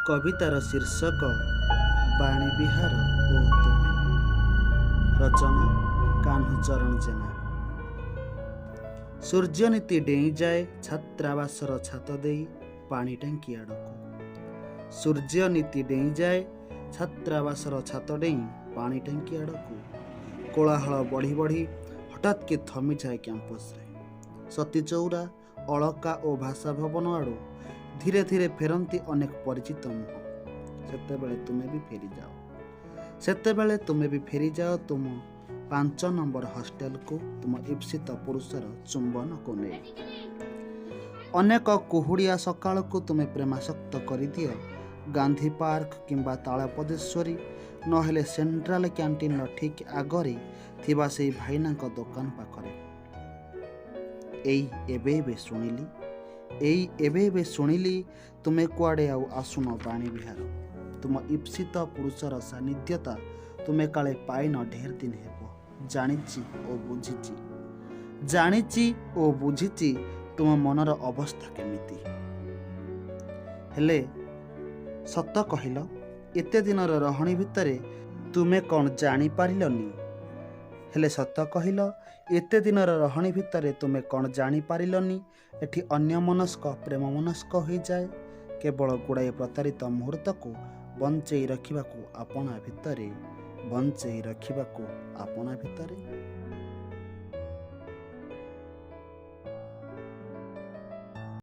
କବିତାର ଶୀର୍ଷକ ବାଣୀବିହାର ଓ ତୁମେ। ରଚନା କାହ୍ନୁଚରଣ ଜେନା। ସୂର୍ଯ୍ୟନୀତି ଡେଇଁଯାଏ ଛାତ୍ରାବାସର ଛାତ ଦେଇ ପାଣି ଟାଙ୍କି ଆଡ଼କୁ। ସୂର୍ଯ୍ୟନୀତି ଡେଇଁଯାଏ ଛାତ୍ରାବାସର ଛାତ ଡେଇଁ ପାଣି ଟାଙ୍କି ଆଡ଼କୁ। କୋଳାହଳ ବଢ଼ି ବଢ଼ି ହଠାତ୍ କି ଥମିଯାଏ କ୍ୟାମ୍ପସରେ। ସତୀଚଉରା, ଅଳକା ଓ ଭାଷା ଭବନ ଆଡ଼ୁ ଧୀରେ ଧୀରେ ଫେରନ୍ତି ଅନେକ ପରିଚିତ ମୁହଁ। ସେତେବେଳେ ତୁମେ ବି ଫେରିଯାଅ, ସେତେବେଳେ ତୁମେ ବି ଫେରିଯାଅ ତୁମ 5 ନମ୍ବର ହଷ୍ଟେଲକୁ, ତୁମ ଇପ୍ସିତ ପୁରୁଷର ଚୁମ୍ବନକୁ ନେଇ। ଅନେକ କୁହୁଡ଼ିଆ ସକାଳକୁ ତୁମେ ପ୍ରେମାସକ୍ତ କରିଦିଅ ଗାନ୍ଧୀ ପାର୍କ କିମ୍ବା ତାଳପଦେଶ୍ୱରୀ, ନହେଲେ ସେଣ୍ଟ୍ରାଲ କ୍ୟାଣ୍ଟିନ୍ର ଠିକ୍ ଆଗରେ ଥିବା ସେଇ ଭାଇନାଙ୍କ ଦୋକାନ ପାଖରେ। ଏଇ ଏବେ ଏବେ ଶୁଣିଲି, ଏଇ ଏବେ ଏବେ ଶୁଣିଲି, ତୁମେ କୁଆଡ଼େ ଆଉ ଆସୁନ ବାଣୀବିହାର। ତୁମ ଇପ୍ସିତ ପୁରୁଷର ସାନ୍ନିଧ୍ୟତା ତୁମେ କାଳେ ପାଇନ ଢେର ଦିନ ହେବ। ଜାଣିଛି ଓ ବୁଝିଛି, ଜାଣିଛି ଓ ବୁଝିଛି ତୁମ ମନର ଅବସ୍ଥା କେମିତି। ହେଲେ ସତ କହିଲ, ଏତେ ଦିନର ରହଣି ଭିତରେ ତୁମେ କ'ଣ ଜାଣିପାରିଲନି? ହେଲେ ସତ କହିଲ, ଏତେ ଦିନର ରହଣି ଭିତରେ ତୁମେ କ'ଣ ଜାଣିପାରିଲନି, ଏଠି ଅନ୍ୟମନସ୍କ ପ୍ରେମମନସ୍କ ହୋଇଯାଏ କେବଳ ଗୁଡ଼ାଏ ପ୍ରତାରିତ ମୁହୂର୍ତ୍ତକୁ ବଞ୍ଚେଇ ରଖିବାକୁ ଆପଣା ଭିତରେ, ବଞ୍ଚେଇ ରଖିବାକୁ ଆପଣା ଭିତରେ।